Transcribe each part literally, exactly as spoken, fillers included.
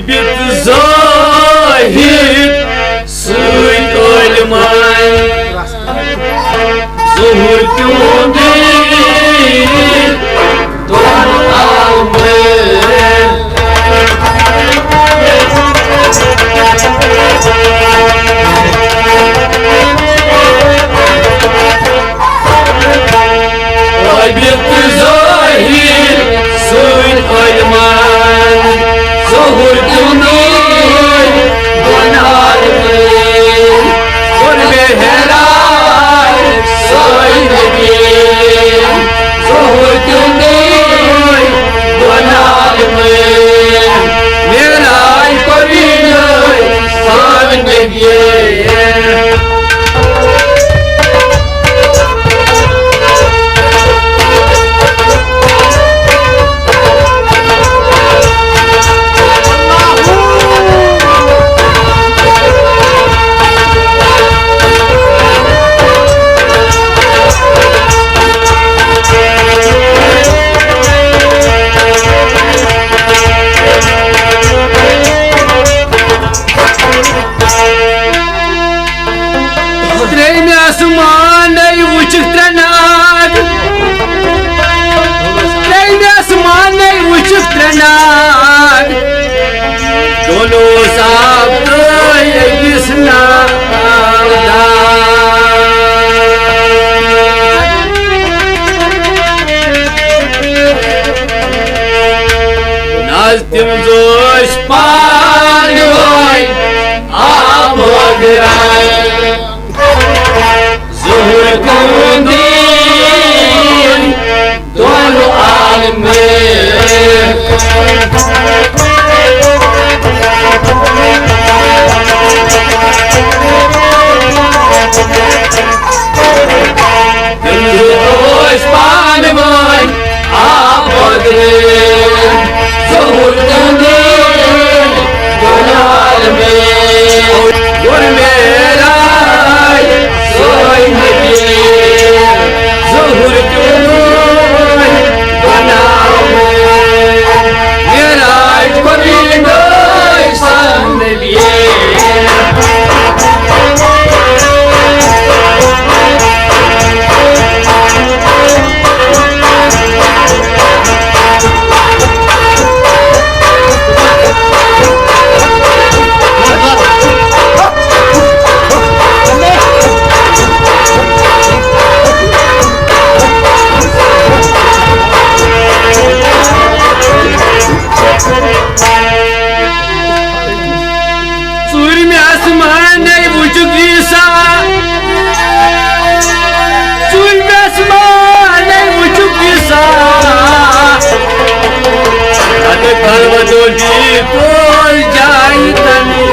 بِت ظٲہِر سۭتۍ عٲلمَن ظہوٗر تِہُنٛدُے دۄن عالمَن۔ عٲبِد تہٕ زٲہِد سۭتۍ عٲلمَن ظہوٗر تِہُنٛدُے دۄن عالمَن۔ کوٚر مےٚ ہیران سٲنۍ نبی ظہوٗر تِہُنٛدُے دۄن عالمَن۔ معراج کوٚر مےٚ سٲنۍ نبی۔ ترٛیٚیمہِ آسمانَے وٕچھِکھ ترٛےٚ ناگ، ترٛیٚیمہِ آسمانَے وٕچھِکھ ترٛےٚ ناگ، دۄن اوس آب تہٕ أکِس ناو دار۔ نہ حظ تِم زٕ ٲسۍ پانہٕ ؤنۍ آب ہٲوِراے۔ ظہوٗر تِہُنٛدُے دۄن عالمَن۔ تِم زٕ ٲسۍ پانہٕ ؤنۍ آب ہٲوِراے۔ ظہوٗر تِہُنٛدُے دۄن عالمَن۔ کوٚر معراج سٲنۍ نبی ظہوٗر تِہُنٛدُے دۄن عالمَن۔ معراج کوٚر مےٚ سٲنۍ نبی۔ ژوٗرمہِ آسمانَے وٕچھُکھ عیسیٰ، ژوٗرمہِ آسمانَے وٕچھُکھ عیسیٰ۔ اَدٕ خلوت و بیتُل جایہِ تَنہا۔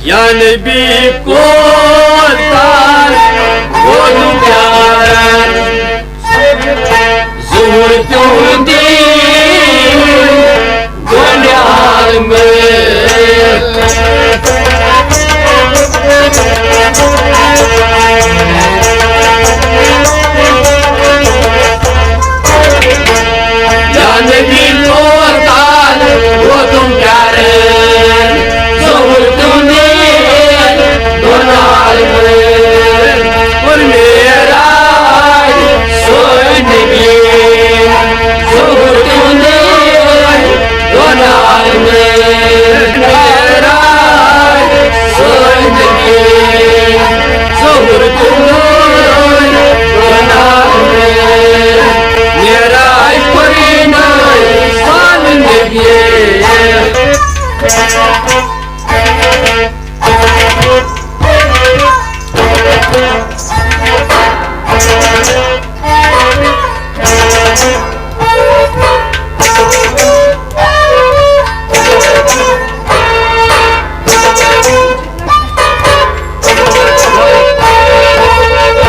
یا نبی کو